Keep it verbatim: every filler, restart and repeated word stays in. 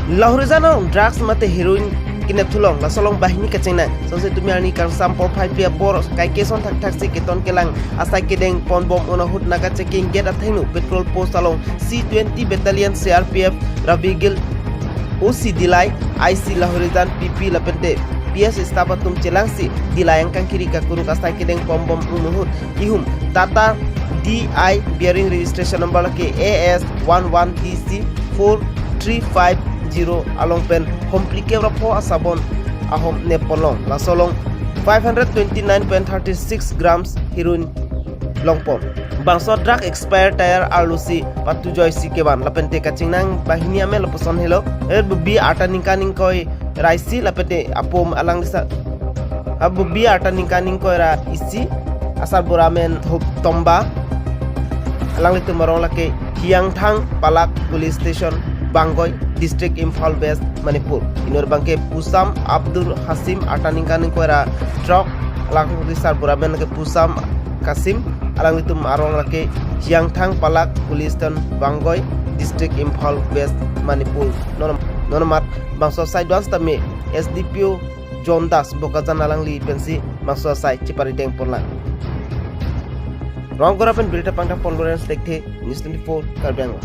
Lahorijan along drugs mate heroin kenep thulong, laso along banghini kachingnang. Sonse tumi arni kangsam porphai pi apor kaike son thakthak si keton kelang asai kedeng ponbom un ahut Naga checking gate athengno patrol post along C twenty Battalion C R P F Rabigil, O C Dillai, I C Lahorijan, P P lapente P S staff atum chelangsi Dillai angkang kiri kakuruk asai kedeng ponbom un ahut ihum Tata D I bearing registration number lake A S one one D C four three five zero along pen hom phlikep ra pho asabon ahom nep ponlong. Laso along five hundred twenty-nine point thirty-six grams heroin longpon. Bangso drug expire tire arlo si patu joisi kevan lapente kachingnang banghini amel lapuson helo. Erbubi arta ningkan ingkoi ra isi lapente apum alangli sa-, abubi arta ningkan ingkoi ra isi asarbura amen Thuptomba, alanglitum arong lake Hiangthang Palak Police Station, Bangoi District, Imphal West, Manipur. Inut abangke Pusam Abdul Hasim arta ningkan ingkoi ra throk, alangli sarbura amen lake Pusam Kasim, alanglitum arong lake Hiangthang Palak Police Station, Bangoi District, Imphal West, Manipur. Non, non amat bangso asai do-an sitame S D P O John Das Bokajan alangli pensi bangso asai chepari deng ponlang. Rongkora pen birta pangta pon Lawrence Tekthe, News twenty-four, Karbi Anglong.